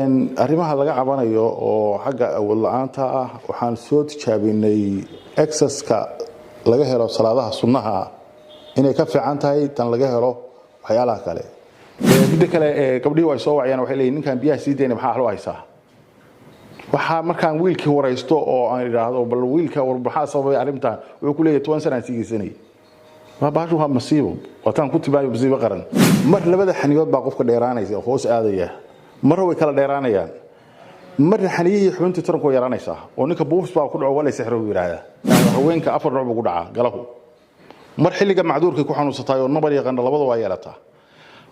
Arrimaha laga cabanayo oo xagga awood la-aanta ah, waxaan soo tijaabinay exercise-ka laga helo salaadaha sunnaha inay ka fiican tahay tan laga helo waxyaalaha kale. Midda kale, gabdhihii way soo wacayaan, waxay leeyihin: "Ninkaan biyaha sii daynay, maxaa loo haysaa?" Waxaa markaan wiilkii waraysto oo aan idhaahdo: "Bal wiilka war, maxaa sababay arrintan?" Wuxuu ku leeyahay: "10 sanaan sii geysanayay." Baashu waa masiibo, waataan ku tilmaamay masiibo qaran. Mar labada xaniyood baa qofka dheeraanaysa oo hoos aadaya, marna way kala dheeraanayaan, marna xaniyihii xubintii taranku way yaraanaysaa oo ninka buufis baa ku dhaco, waa la sixro buu yidhaahdaa. Haweenka afar nooc buu ku dhacaa galahu. Mar xilliga macduurkay ku xanuunsataay oo nabar iyo qandho labada waa yeelataa.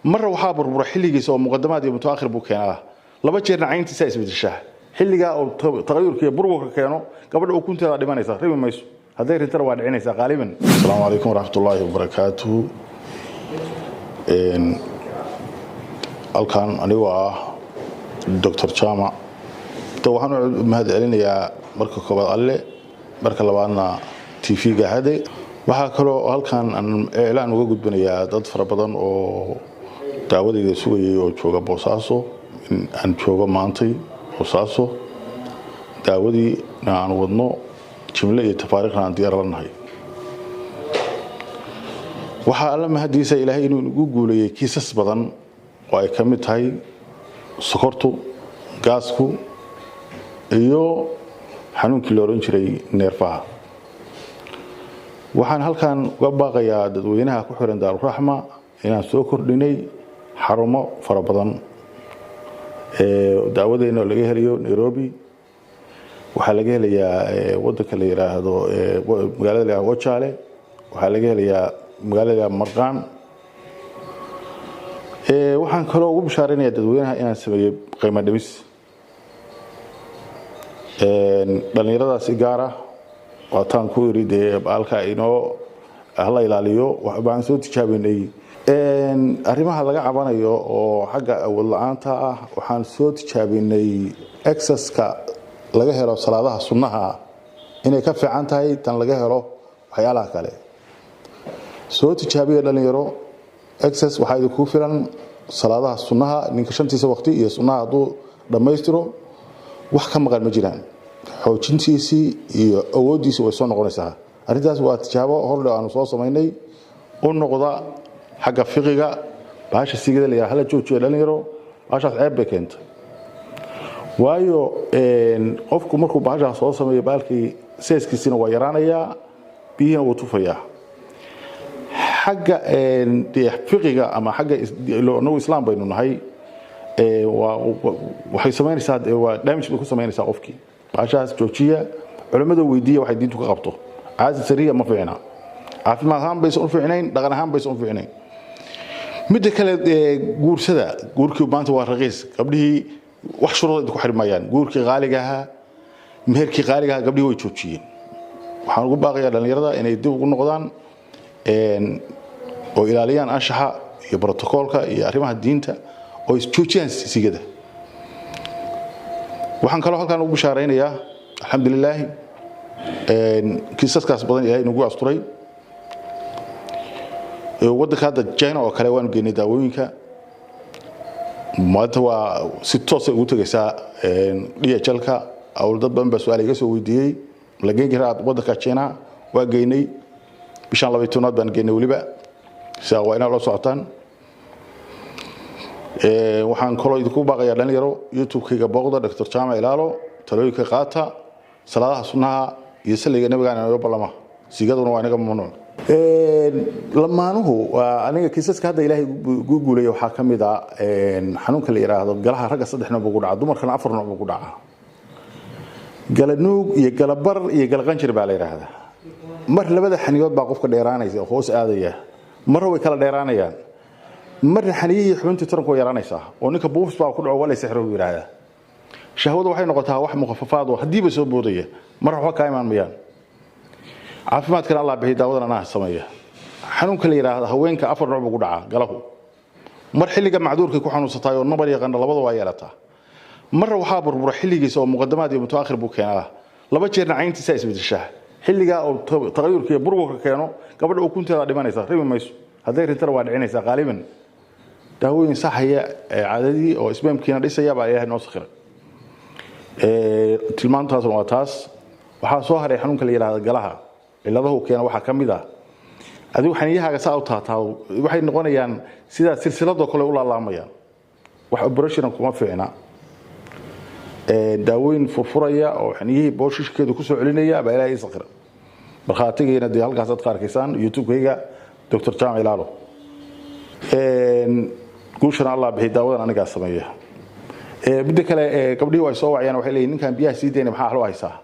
Marna waxaa burbura xilligiisa oo muqadamaad iyo mutaakhir buu keenaa. Laba jeerna cayntiisa isbedeshaa. Xilligaa oo tagayurka iyo burburka keeno, gabadha ukunteeda dhimanaysa, rimi mayso, hadday rintana waa dhicinaysaa qaaliban. Asalaamu calaykum waraxmatullaahi wabarakaatuhu. Halkan anigoo ah Dr Jama, waxaan u mahad celinayaa marka koobaad Alle, marka labaadna TV-ga Hade. Waxaa kaloo halkan aan iclaan uga gudbinayaa dad fara badan oo daawadayda sugayay oo jooga Boosaaso in aan joogo maantay Boosaaso, daawadiina aan wadno, jimle iyo tafaariikhna aan diyaar la nahay. Waxaa Alla mahadiisa Ilaahay inuu nagu guuleeyey kiisas badan oo ay ka mid tahay sokortu, gaasku iyo xanuunkii la odhan jiray neerfaha. Waxaan halkan uga baaqayaa dadweynaha ku xiran Daaruraxma inaan soo kordhinay xarumo fara badan daawadeena oo laga helayo Nairobi, waxaa laga helayaa wadanka la yiraahdo, magaalada la yihahdo Wajaale, waxaa laga helayaa magaalada la yihahdo Marqaan. Waxaan kaloo ugu bishaaraynayaa dadweynaha inaan sameeyey qiimo dhimis dhallinyaradaasi gaar ah. Waataan ku iri dee baalka inoo hala ilaaliyo. Baan soo tijaabinay arrimaha laga cabanayo oo xagga awood la-aanta ah, waxaan soo tijaabinay exercise-ka laga helo salaadaha sunnaha inay ka fiican tahay tan laga helo waxyaalaha kale. Soo tijaabiya, dhalinyaro. Exercise waxaa idinku filan salaadaha sunnaha. Ninka shantiisa waqti iyo sunnaha hadduu dhammaystiro, wax ka maqan ma jiraan, xoojintiisii iyo awooddiisii way soo noqonaysaa. Arrintaas waa tijaabo hordhe aanu soo samaynay. U noqda xagga fiqiga. Bahasha sigada la yidhaha hala joojiyo, dhalinyaro. Bahashaas ceeb bay keentay, waayo qofku markuu bahashaas soo sameeyo, baalkii seeskiisina waa yaraanayaa, biyihiina wuu tufayaa. Xagga fiqiga ama xagga inagu Islaam baynu nahay, waxay samaynaysaa, waa damage bay ku samaynaysaa qofkii. Bahashaas joojiya, culimmada weydiiya waxay diintu ka qabto. Caadi sariya ma fiicna, caafimaad ahaan baysan u fiicnayn, dhaqan ahaan baysan u fiicnayn. Midda kale, guursada. Guurkii maanta waa raqiis. Gabdhihii wax shuruud ku xirmayaan. Guurkii qaaliga ahaa, meherkii qaaliga ahaa, gabdhihii way joojiyeen. Waxaan ugu baaqayaa dhallinyarada inay dib ugu noqdaan oo ilaaliyaan anshaxa iyo brotocoolka iyo arrimaha diinta oo joojiyaan sigada. Waxaan kaloo halkan ugu bishaaraynayaa, alxamdulilaahi, kiisaskaas badan Ilahay nagu asturay. Waddanka hadda China oo kale waanu geynay daawooyinka. Maanta waa si toosay ugu tegaysaa DHL-ka. Awl dad badan baa su-aal iga soo weydiiyey: la geyn karaa waddanka China? Waa geynay, bishan 12aad baan geynay weliba. Sidaa waa inaad la socotaan. Waxaan kaloo idinku baaqayaa, dhalinyaro, YouTube-kayga booqda, Dr Jaamac Ilaalo, talooyinka qaata, salaadaha sunnaha iyo salliga nabigaana inoo ballama. Sigaduna waa inaga mamnuuc. Lamaanuhu waa aniga kiisaska hadda Ilaahay gu guuleeya. Waxaa ka mid a xanuunka la yidhaahdo galaha. Ragga saddex nooc buu ku dhacaa, dumarkana afar nooc buu ku dhacaa. Galanuug iyo galabar iyo galaqanjir baa la yidhaahdaa. Mar labada xaniyood baa qofka dheeraanaysa oo hoos aadaya, marna way kala dheeraanayaan, marna xaniyihii xubintii taranku way yaraanaysaa oo ninka buufis baa ku dhaco, waa la sixro buu yidhaahdaa. Shahwadu waxay noqotaa wax mukhafafaad oo haddiiba soo boodaya, mar waxba kaa imaan mayaan. Caafimaadkana Allah bixiy, daawadan anaa sameeya. Xanuunka la yidhaahdo haweenka afar nooc buu ku dhacaa galahu. Mar xilliga macduurkay ku xanuunsataay oo nabar iyo qandho labada waa yeelataa. Marna waxaa burbura xilligiisa oo muqadamaad iyo mutaakhir buu keenaa. Laba jeerna cayntiisa isbedeshaa. Xilligaa oo tagayurka iyo burburka keeno, gabadha ukunteeda dhimanaysa, rimi mayso, hadday rintana waa dhicinaysaa qaaliban. Daawooyin saxaya caadadii oo spermkiina dhisaya baa Ilaahay noo sakhiray. Tilmaantaasna waa taas. Waxaa soo haray xanuunka la yidhahda galaha. Ciladahu keena waxaa ka mid ah, adigu xaniyahaaga saa u taataado, waxay noqonayaan sidaa silsiladoo kale u laalaamayaan. Wax operation kuma fiicna. Daawooyin furfuraya oo xaniyihii booshiskeedu kusoo celinaya baa Ilaahay ii sakhira. Markhaatigiina dee halkaas aad ka arkaysaan YouTube-kayga, Dr Jaamac Ilaalo. Guushana Allah bixiy, daawadan anigaa sameeya. Midda kale, gabdhihii way soo wacayaan, waxay leeyihin, "Ninkaan biyaha sii daynay, maxaa loo haysaa?"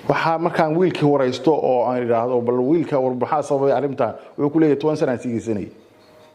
Waxaa markaan wiilkii waraysto oo aan idhaahdo, "Bal wiilka war, maxaa sababay arrintan?" wuxuu ku leeyahay, 10 sanaan sii geysanayay.